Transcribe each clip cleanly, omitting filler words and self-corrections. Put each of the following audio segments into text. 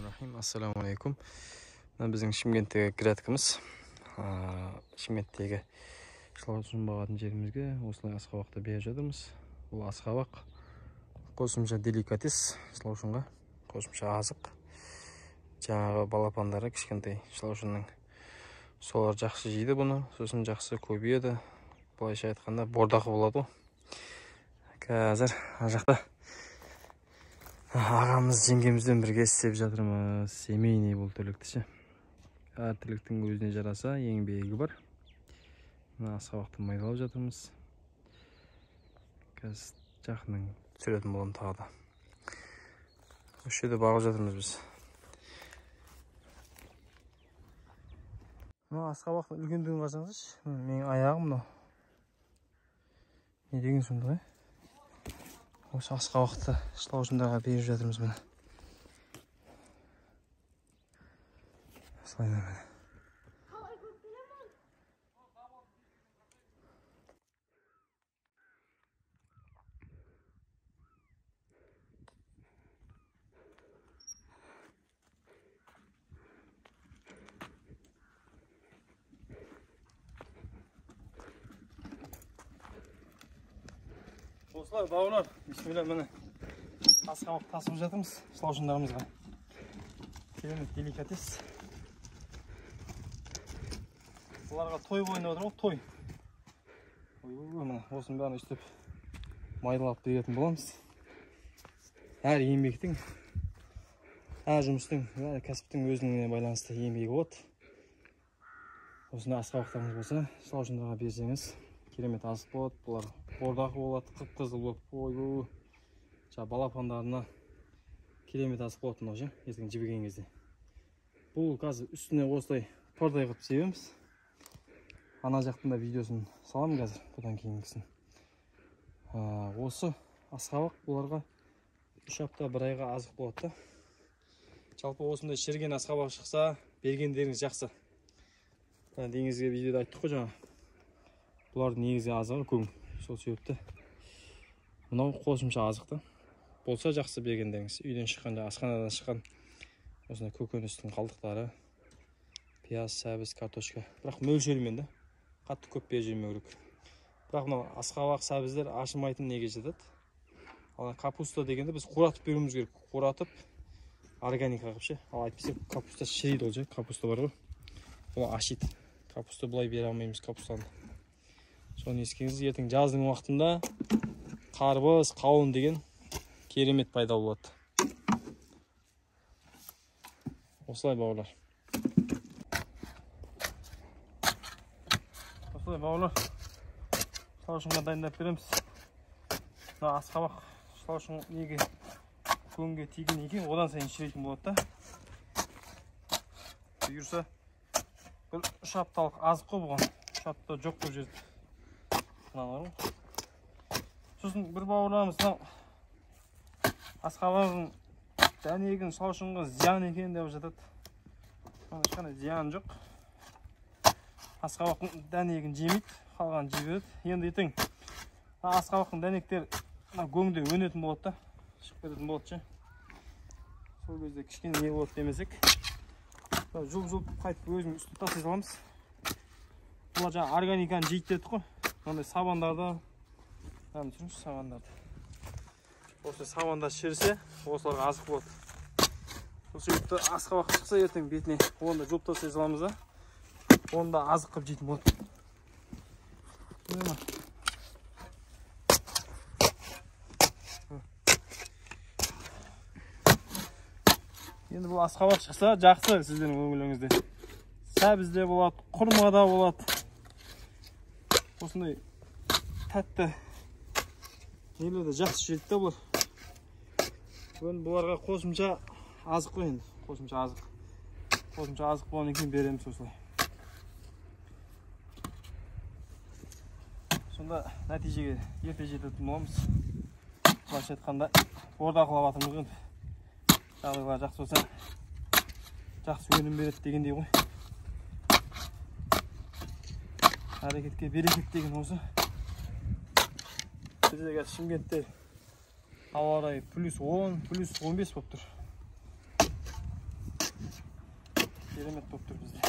Бисмиллахиррахманиррахим. Ассаламу алейкум. Мына біздің Шымкенттегі грядкамыз. Шымкенттегі шылаушын бағатын жерімізге осылай асқабақты беріп жатырмыз. Бұл асқабақ қосымша деликатес шылаушынға, қосымша азық. Жаңағы балапандары кішкентай шылаушынның, солар жақсы жейді бұны, сосын жақсы көбейеді. Былайша айтқанда бордақы болады ғой. Қазір ар жақта ағамыз жеңгемізбен бірге істеп жатырмыз. Семейный бұл тірлікті ше. Әр тірліктің өзіне жараса еңбегі бар. Мына асқабақты майдалап жатырмыз. Қазір жақыннан түсіретін боламын тағы да. Осы жерде бағып жатырмыз біз. Мына асқабақтың үлкендігін қарасаңызшы, менің аяғым мынау. Не деген сұмдық, е? Осы асқабақты шылаушындарға беріп жатырмыз міне. Осылай міне. Осылай бауырлар, бисмилля, міне асқабақ тасып жатырмыз шылаушындарымызға. Керемет деликатес. Бұларға той бойында отыр ғой, той. Ой, міне осының бәрін үстеп майдалап беретін боламыз. Әр еңбектің, әр жұмыстың, әр кәсіптің өзіне байланысты еңбегі болады. Осындай асқабақтарыңыз болса, шылаушындарға берсеңіз, керемет азық болады. Бұлар бордақы болады, қып-қызыл болып, ойбу, жаңа балапандарына керемет азық болады мынау ше, ертең жібіген кезде. Бұл қазір үстіне осылай тордай қылып себеміз. Ана жақтың да видеосын саламын қазір, бұдан кейінгісін. Осы асқабақ бұларға 3 апта 1 айға азық болады да. Жалпы осындай шіріген асқабақ шықса, бергендеріңіз жақсы. Деңізге видеода айттық қой жаңа. Бұлардың негізгі азығы көң. Сол себепті мынау қосымша азық та. Болса жақсы бергендеріңіз. Үйден шыққан, асханадан шыққан осындай көкөністің қалдықтары, пияз, сәбіз, картошка. Бірақ мөлшерімен да. Қатты көп беріп жемеу керек. Бірақ мынау асқабақ, сәбіздер ашымайтын неге жатады. Ал капуста дегенде біз қуратып беруіміз керек. Қуратып органика қылып ше. Ал әйтпесе капуста шіриді ол ше. Капуста бар ғой. Ол ашиды. Капуста былай бере алмаймыз капустаны. Соны ескеріңіз, ертең жаздың уақытында қарбыз, қауын деген керемет пайда болады. Осылай бауырлар. Осылай бауырлар. Шылаушынға дайындап береміз. Мына асқабақ шылаушын неге көңге тиген екен, одан сайын шіритін болады да. Бұйырса бір 3 апталық азық қой бұған. 3 апта жоқ болып жүрді. Сосын бір бауырларымыз мынау асқабағың дәнегін шылаушынға зиян екен деп жатады. Оның ешқандай зияны жоқ. Асқабақтың дәнегін жемейді, қалғанын жей береді. Енді ертең асқабақтың дәнектері мына көңде өнетін болады да, шығып кететін болады ше. Сол кезде кішкене не болады демесек, жұлып-жұлып қайтып өзіміз үстіне тастай саламыз. Бұлар жаңа органиканы жейді дедік қой. Мынандай сабандарды, мынаны түсіріңізші сабандарды. Осы сабандар шірісе, осыларға азық болады. Сол себепті асқабақ шықса ертең бетіне оны да жұлып тастай саламыз да, оны да азық қылып жейтін болады. Енді бұл асқабақ шықса жақсы сіздердің өңірлеріңізде. Сәбіз де болады, құрма да болады. Осындай тәтті нелер де жақсы жейді да бұлар. Бүгін бұларға қосымша азық қой енді, қосымша азық. Қосымша азық болғаннан кейін береміз осылай. Сонда нәтижеге ерте жететін боламыз. Былайша айтқанда бордақылап жатырмыз ғой енді. Жағдайлар жақсы болса, жақсы өнім береді дегендей ғой. Әрекетке берекет деген осы. Бізде қазір Шымкентте ауа райы плюс 10, плюс 15 болып тұр. Керемет болып тұр бізде.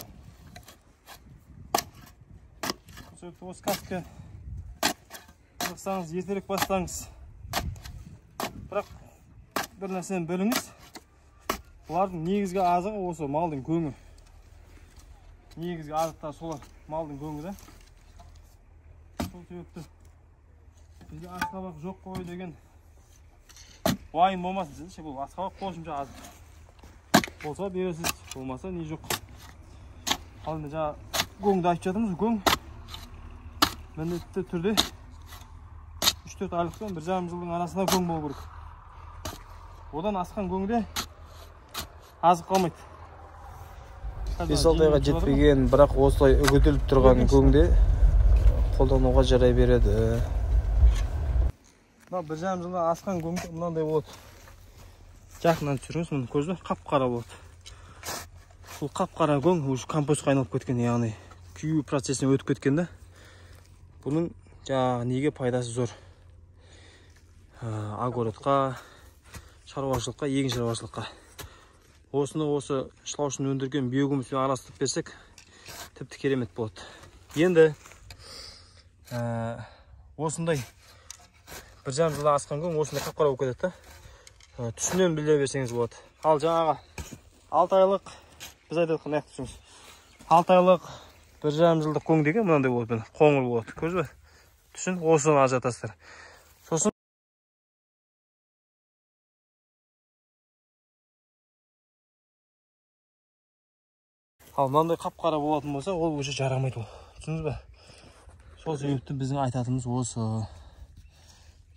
Сол себепті осы кәсіпке қызықсаңыз, ертерек бастаңыз. Бірақ бір нәрсені біліңіз, бұлардың негізгі азығы осы малдың көңі. Негізгі азықтар солар, малдың көңі да. Сол себепті бізде асқабақ жоқ қой деген уайым болмасын сізде. Бұл асқабақ қосымша азық болса бересіз, болмаса не жоқ. Ал енді жаңа көңді айтып жатырмыз, көң міндетті түрде 3-4 айлық пен 1,5 жылдың арасында көң болу керек. Одан асқан көңде азық қалмайды. 5-6 айға жетпеген, бірақ осылай үгітіліп тұрған көңде қолдануға жарай береді. Мына 1,5 жылдан асқан көңде мынандай болады. Жақыннан түсіріңіз, мұны көзді қап-қара болады. Бұл қап-қара көң уже компостқа айналып кеткен, яғни күю процесіне өтіп кеткен да. Бұның жаңағы неге пайдасы зор. Огородқа, шаруашылыққа, егін шаруашылыққа. Осыны осы шылаушын өндірген биогумуспен араластырып берсек, тіпті керемет болады. Енді осындай 1,5 жылдан асқан көң осындай қап-қара болып кетеді да. Түсінен біле берсеңіз болады. Ал жаңағы 6 айлық, біз айтып жатқан аяқ түсіңіз. 6 айлық 1,5 жылдық көң деген мынандай болады, міне, қоңыр болады. Көрдіңіз бе? Түсін осыны ажыратасыздар. Сосын ал мынандай қап-қара болатын болса, ол уже жарамайды ол. Түсіндіңіз бе? Сол себепті біздің айтатынымыз осы.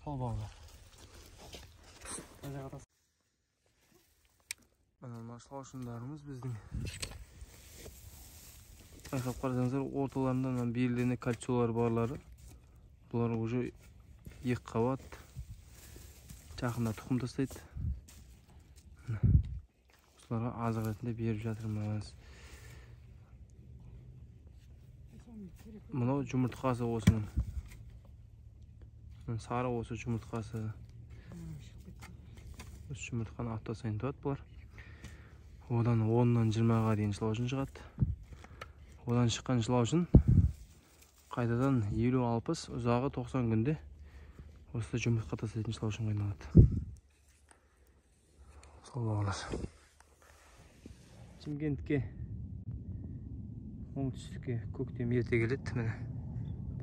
Сол балалар. Мына шылаушындарымыз біздің. Байқап қарасаңыздар, орталарында мына белдене кольцолар барлары. Бұлар уже 2 қабат. Жақында тұқым тастайды. Осыларға азық ретінде беріп жатырмыз. Мынау жұмыртқасы осының. Мына сары осы жұмыртқасы. Осы жұмыртқаны апта сайын туады бұлар. Одан 10-нан 20-ға дейін шылаушын шығады. Одан шыққан шылаушын қайтадан 50-60, ұзағы 90 күнде осы жұмыртқа тастайтын шылаушынға айналады. Сол балалар. Шымкентке, оңтүстікке көктем ерте келеді. Міне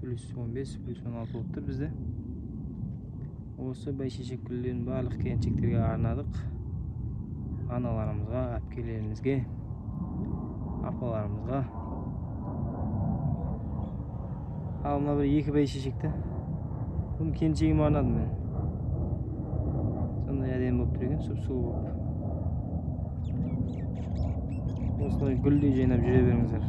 плюс 15, плюс 16 болып тұр бізде. Осы бәйшешек гүлдерін барлық келіншектерге арнадық. Аналарымызға, әпкелерімізге, апаларымызға. Ал мына бір 2 бәйшешекті бұны келіншегіме арнадым мен. Сондай әдемі болып тұр екен, сұп-сұлу болып. Осылай гүлдей жайнап жүре беріңіздер.